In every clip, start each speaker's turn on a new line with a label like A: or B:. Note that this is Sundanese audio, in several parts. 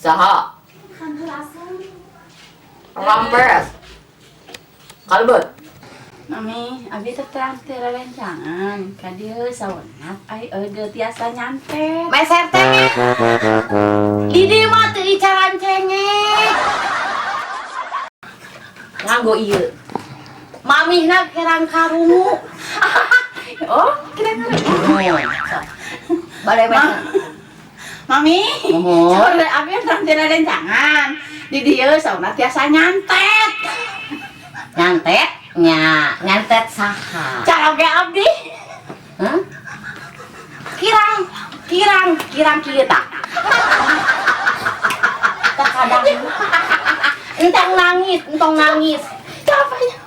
A: Saha? Rampes. Kalbet.
B: Mami, abi teh teh rerencangan ka dieu sawenap ai eueuh tiasa nyantet.
A: Meser teh. Di dieu mah teu icaran cengek. Nganggo ieu. Mamihna kerang karungu.
B: Oh, kira karungu.
A: Bade mah.
B: Mami, sore abi teh rerencangan. Di dieu sauna tiasa nyantet.
A: Nyantet? Nya, nyantet saha?
B: Caroge abdi.
A: Hah? Kirang, kirang, kirang kieu tah. Terkadang entong nangis, entong nangis.
B: Capanya.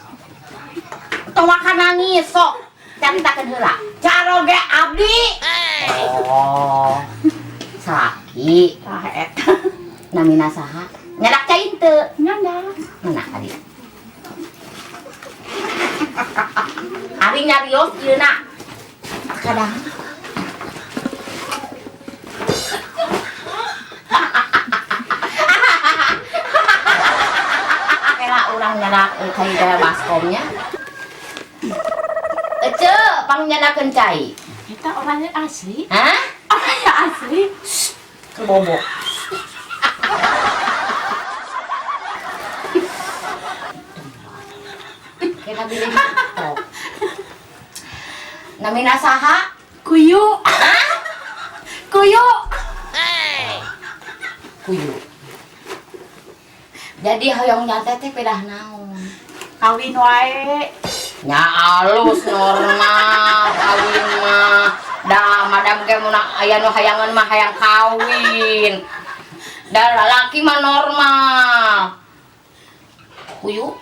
A: Entong makan nangis sok. Caritakeun heula.
B: Caroge abdi.
A: Oh. Salaki.
B: Tah eta.
A: Namina saha? Nyadak cai teu?
B: Nyandak.
A: Mana tadi? Ari nyarios ieu na. Kadang. Kela urang nyadak cai teh baskomnya. Ece pang nyadakeun cai.
B: Eta orangnya asli.
A: Hah?
B: Orangnya asli.
A: Kebobo. Kena bilih TikTok. Namina saha?
B: Kuyu.
A: Hah?
B: Kuyu.
A: Kuyu. Jadi hoyong nyantet teh pedah naon?
B: Kawin wae.
A: Nya alus normal kawin mah. Da madam ge mun aya nu hayangeun mah hayang kawin. Da lalaki mah normal. Kuyu.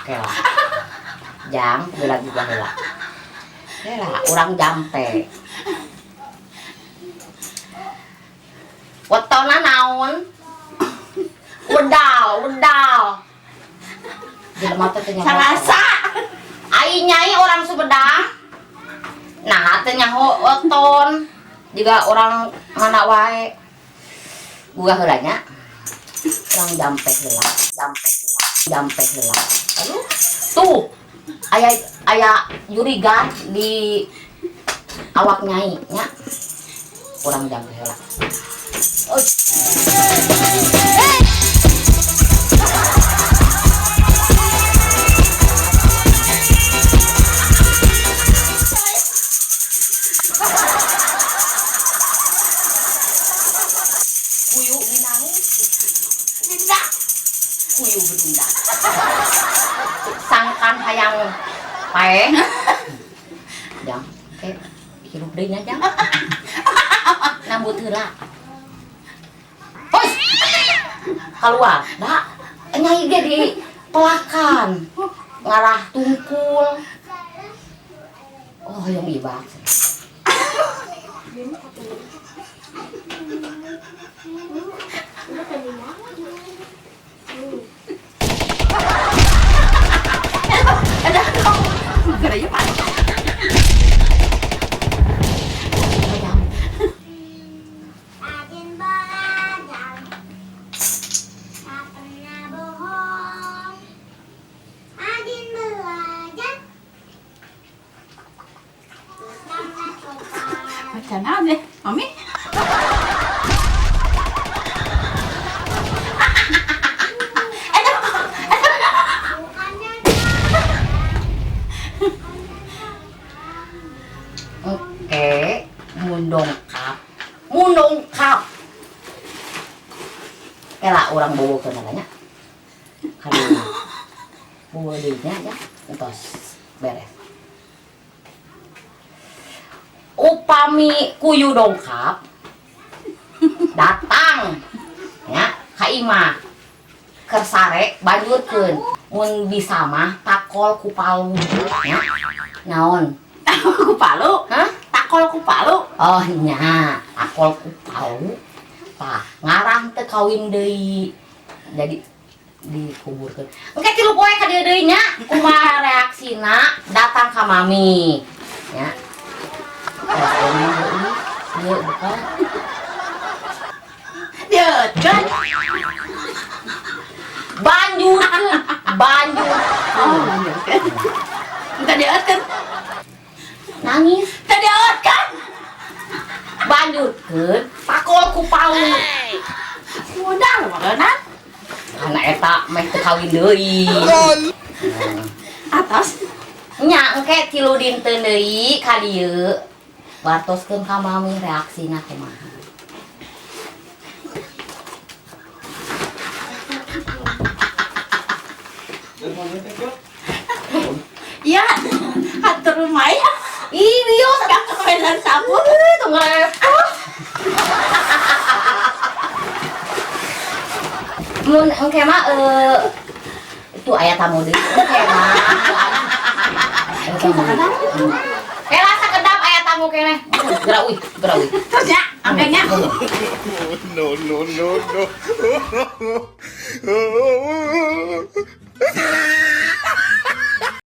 A: Kela. Jang, bela juga heula. Kela, urang jampe. Wetona naon? Wedal, wedal. Jelema teh teu nyaho.
B: Salasa.
A: Ai nyai orang Sumedang. Nah, teu nyaho weton. Jiga orang mana wae. Gua heula nya. Urang jampe heula, jampe heula, jampe heula. Aduh, tuh aya aya jurigan di awak nyai nya. Urang jampe heula. Oi. Kuyu binang. Benda. Kuyu benda. Sangkan hayang paeh. Jang, hirup deui nya jang. Nambut heula. Hos. Keluar, da. Nyai ge di pelakan. Ngarah tungkul. Oh, hoyong ibak.
C: Rajin belajar, tak pernah bohong. Rajin belajar, bertambah sopan.
B: Baca naon deh, Mami?
C: Bukannya
A: Oke, mundongkap. Mundongkap. Kela urang bobokeun nya. Kadieu. Bobo deui nya ya, entos beres. Upami kuyu dongkap datang nya ka imah. Keur sare banjurkeun. Mun bisa mah takol ku palu nya. Naon?
B: Takol ku palu?
A: Hah?
B: Takol ku palu?
A: Oh nya, takol ku palu. Tah, ngarang teu kawin deui. Jadi dikuburkeun. Engke 3 poe ka dieu deui nya, kumaha reaksina datang ka mami. Nya. Ieu buka.
B: Dieutkeun.
A: Banjurkeun, banjur.
B: Oh, lanjutkeun. Teu dieutkeun.
A: Nangis.
B: Teu dieutkeun.
A: Banjurkeun, pakol ku palu.
B: Modal meureunna.
A: Karena eta meh teu kawin deui.
B: Atos.
A: Nya engke 3 dinten deui ka dieu. Wartoskeun ka mami reaksina kumaha.
B: Ya, hatur lumayan.
A: Ih, bios
B: Gak kepenan sabun.
A: tunggu repot. Mun engke mah itu aya tamu deui. Engke mah. Engke mah. Kela sakedap aya tamu keneh. Geura uih, geura uih.
B: Terus ya, angkanya.
D: No, no, no, no.